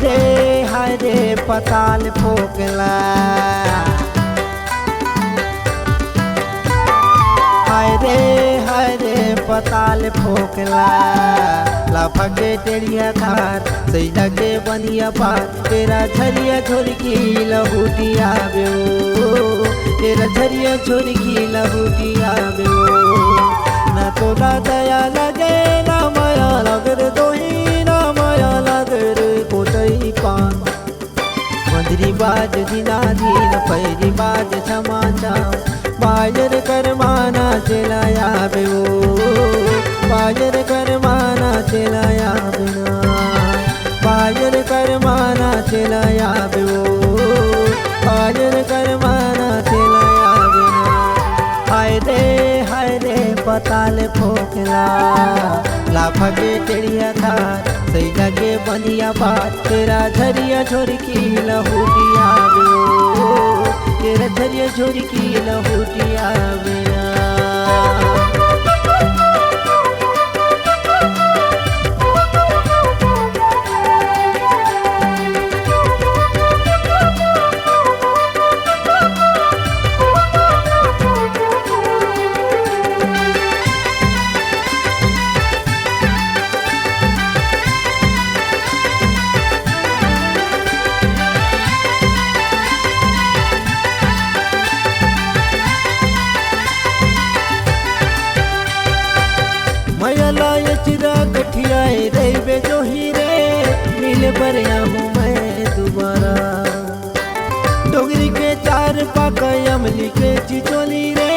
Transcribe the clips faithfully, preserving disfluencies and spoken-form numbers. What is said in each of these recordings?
रे हाय रे पताल फोकला, हाय रे, हाय रे पताल फोकला, लाफा के टेड़िया खार, सैला के बनिया पार, तेरा झरिया झोरकी लहुटिया बेओ, तेरा झरिया झोरकी लहुटिया बेओ। ना तोला दया लगे, ना माया लगे रे दोही, ना माया लगे रे कोटई पान। मंदरी बाज दिनादिन, पैरी बाज छमा छम, बाजर कर माना चलाया बेओ, बाजर कर माना चलाया बेना, बाजर कर माना चलाया बेओ, बाजर कर माना चलाया बेना। हाय रे, हाय रे, पताल फोकला, लाफा के टेड़िया खार, सैला के बनिया पार, तेरा झरिया झोरकी लहुटिया बेओ, तेरा झरिया झोरकी लहुटिया बेना। मया ला ये चिरा गठियाए रहिबे जोही रे, मिले बर आहूँ मैं दुबारा। डोगरी के चार पाक अमली के चिचोली रे,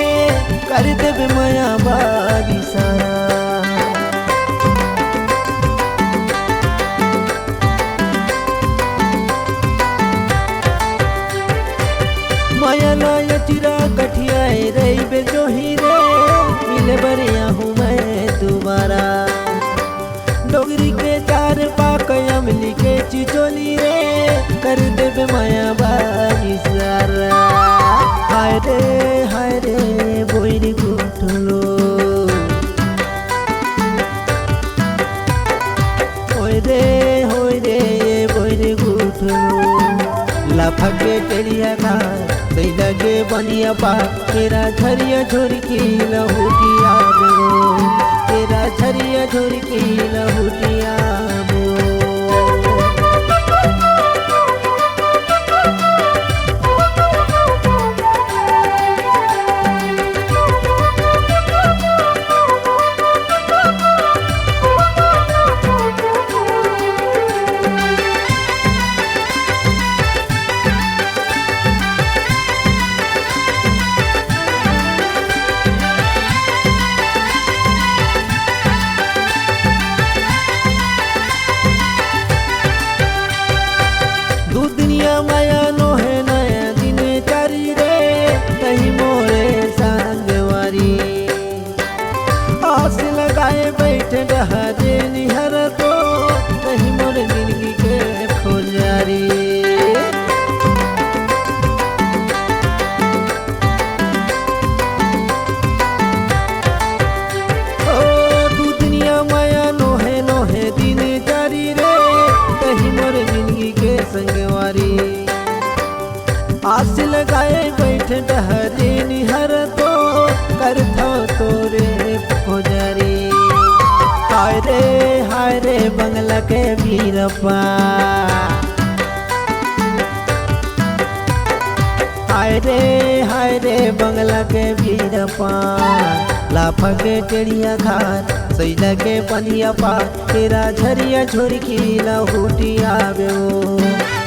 कर देबे मया बार इशारा। मया ला ये चिरा गठियाए रहिबे जोही रे, मिले बर आहूँ मैं दुबारा। डोगरी के चार पाक अमली के चिचोली रे, कर देबे मया बार इशारा। हाय रे, हाय रे, बोइरी गुठलो। होय रे, होय रे, ये बोइरी गुठलो। लाफा के टेड़िया खार, सैला के बनिया पार, तेरा झरिया झोरकी लहुटिया बेओ, तेरा झरिया झोरकी लहुटिया बेओ। दू दुनिया माया नोहे नया दिन चारी रे, तही मोरे संगवारी। आस लगाए बैठे डहरे निहर तो, कहीं मोर जिंदगी के खोजारी। ओ दू दुनिया माया नोहे नोहे दिन जारी रे, कहीं मोर जिंदगी के संगवारी। आस लगाए बैठे डहरे निहर तो, करथव तोरे पुजारी। हाय रे, हाय रे, बंगला के बीरपा। हाय रे, हाय रे, बंगला के बीरपा। लाफा के टेड़िया खार, सैला के पनिया पार। तेरा झरिया झोरकी लहुटिया बेओ,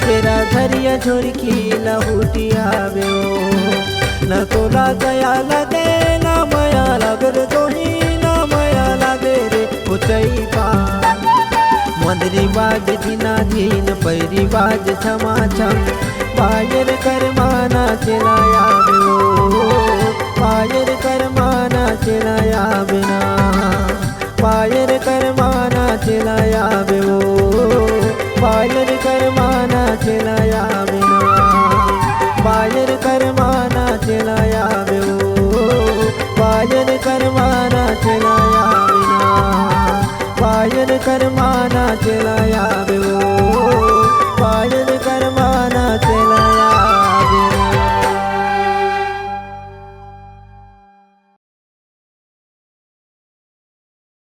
तेरा झरिया झोरकी लहुटिया बेओ। न तोला दया लगे, न मया लगे रे दोही, न मया लगे रे उचई पा। मंदरी बाज दिना दिन, पैरी बाज छमा छम। पायर कर माना चलाया बेओ, पायर कर माना चलाया बेना। पायर कर माना चलाया बेओ, पायर कर माना चलाया बेना। पायर कर माना चलाया बेओ, पायर कर माना चलाया बेना। पायर कर माना चलाया बेओ,